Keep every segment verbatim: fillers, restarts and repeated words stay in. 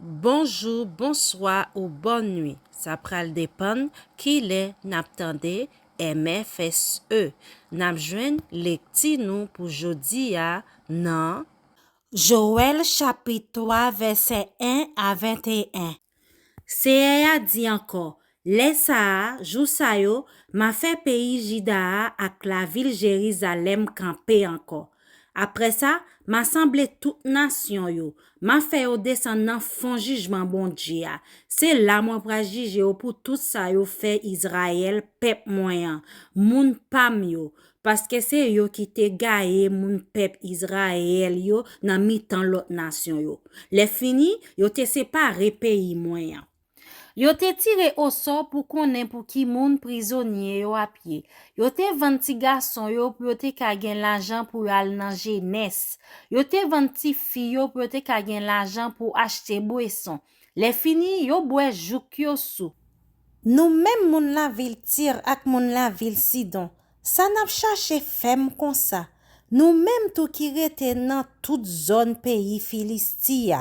Bonjou, bonswa ou bòn nwi. Sa pral depann kilè n ap tande M F S E. N ap jwenn lekti nou pou jodi a nan Jowèl chapit twa, vèsè en a venteyen. Seyè a di ankò, lè sa a, jou sa yo, m a fè peyi Jida a ak lavil Jerizalèm kanpe ankò. Apre sa, m a sanble tout nasyon yo, m a fè yo desann nan fon jijman Bondye a. Se la mwen pral jije yo pou tout sa yo fè Izrayèl, pèp mwen an, moun pa m yo, paske se yo ki te gaye moun pèp Izrayèl yo nan mitan lòt nasyon yo. Lè fini, yo te separe peyi mwen an. Yo te tire osò pou konnen pou ki moun prizonye yo ap ye. Yo te vann ti gason yo pou yo te ka gen lajan pou yo al nan jenès. Yo te vann ti fi yo pou yo te ka gen lajan pou achte bweson. Lè fini, yo bwè jouk yo sou. Nou menm moun lavil Tir ak moun lavil Sidon, sa n ap chache fè m konsa? Nou menm tou ki rete nan tout zòn peyi Filisti a,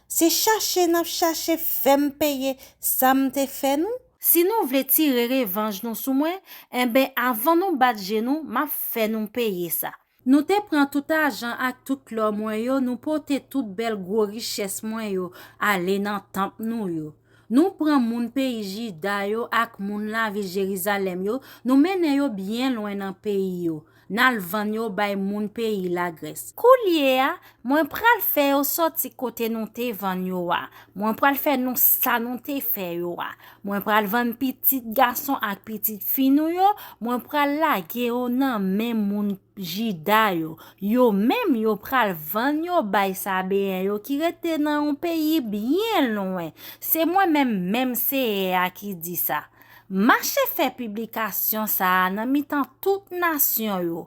se chache n ap chache fè m peye sa m te fè nou? Si nou vle tire revanj nou sou mwen, enben, avan nou bat je nou, m ap fè nou peye sa. Nou te pran tout ajan ak tout lò mwen yo, nou pote tout bèl gwo richès mwen yo ale nan tanp nou yo. Nou pran moun peyi Jida yo ak moun lavil Jerizalèm yo, nou mennen yo byen lwen nan peyi yo. N al vann yo bay moun peyi Lagrès. Koulye a, mwen pral fè yo sòti kote nou te vann yo a. Mwen pral fè nou sa nou te fè yo a. Mwen pral vann pitit gason ak pitit fi nou yo. Mwen pral lage yo nan men moun Jida yo. Yo menm, yo pral vann yo bay Sabeyen yo ki rete nan yon peyi byen lwen. Se mwen menm, menm Seyè a ki di sa. Mache fè piblikasyon sa a nan mitan tout nasyon yo.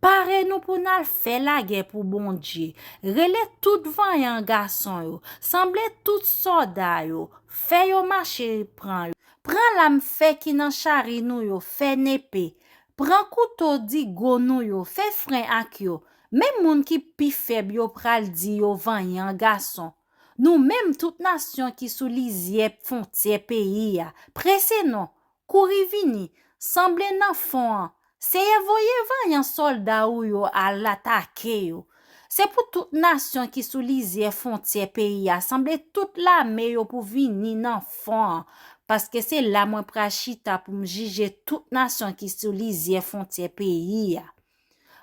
Pare nou pou n al fè lagè pou Bondye. Rele tout vanyan gason yo. Sanble tout sòda yo. Fè yo mache pran yo. Pran lam fè ki nan chari nou yo, fè nepe. Pran kouto digo nou yo, fè fren ak yo. Men moun ki pi fèb yo pral di yo vanyan gason. Nou menm, tout nasyon ki sou lizyè fwontyè peyi a, prese non, kouri vini, sanble nan fon an. Seyè voye vanyan sòlda ou yo al atake yo. Se pou tout nasyon ki sou lizyè fwontyè peyi a sanble tout lame yo pou vini nan fon an, paske se la mwen pral chita pou m jije tout nasyon ki sou lizyè fwontyè peyi a.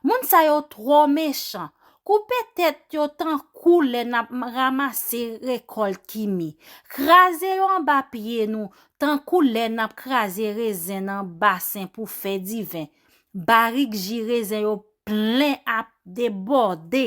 Moun sa yo twò mechan. Koupe tèt yo tankou lè n ap ranmase rekòlt ki mi. Kraze yo anba pye nou, tankou lè n ap kraze rezen nan basen pou fè diven. Barik ji rezen yo plen ap debòde.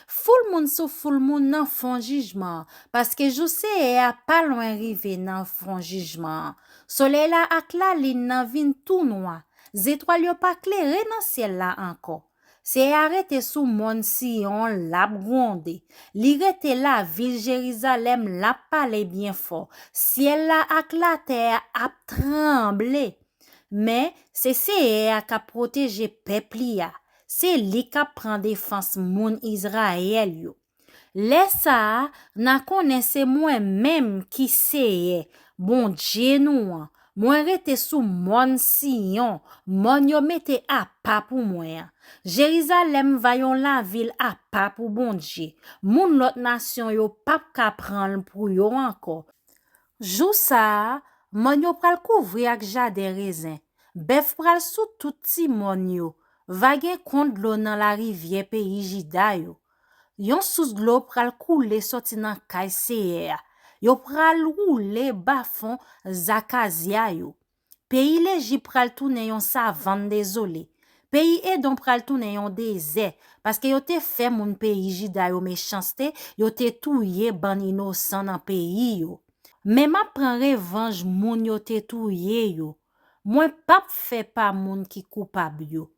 Foul moun sou foul moun nan fon jijman an, paske jou Seyè a pa lwen rive nan fon jijman an. Solèy la ak lalin nan vin tou nwa. Zetwal yo pa klere nan syèl la ankò. Seyè a rete sou mòn Siyon, l ap gwonde. Li rete lavil Jerizalèm, l ap pale byen fò. Syèl la ak latè a ap tranble. Men, se Seyè a k ap pwoteje pèp li a. Se li k ap pran defans moun Izrayèl yo. Lè sa a, n a konnen se mwen menm ki Seyè, Bondye nou an. Mwen rete sou mòn Siyon, mòn yo mete apa pou mwen an. Jerizalèm va yon lavil apa pou Bondye. Moun lòt nasyon yo p ap ka pran l pou yo ankò. Jou sa a, mòn yo pral kouvri ak jaden rezen. Bèf pral sou tout ti mòn yo. Va gen kon dlo nan larivyè peyi Jida yo. Yon sous dlo pral koule sòti nan kay Seyè a. Yo pral woule bafon zakazya yo. Peyi Lejip pral tounen yon savann dezole. Peyi Edon pral tounen yon dezè, paske yo te fè moun peyi Jida yo mechanste, yo te touye bann inosan nan peyi yo. Men m ap pran revanj moun yo te touye yo. Mwen p ap fè pa moun ki koupab yo.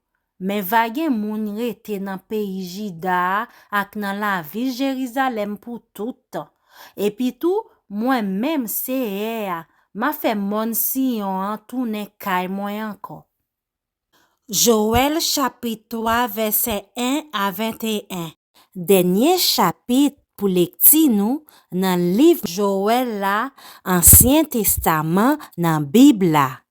Men va gen moun rete nan peyi Jida a ak nan lavil Jerizalèm pou tout tan. Epitou, mwen menm, Seyè a, m a fè mòn Siyon an tounen kay mwen ankò. Jowèl chapit twa, vèsè en a venteyen. Dènye chapit. pou lekti nou nan liv Jowèl la, Ansyen Testaman nan Bib la.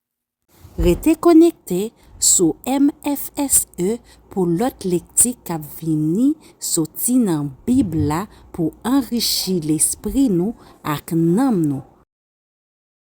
Rete konekte sou M F S E pou lòt lekti k ap vini soti nan Bib la pou anrichi lespri nou ak nanm nou.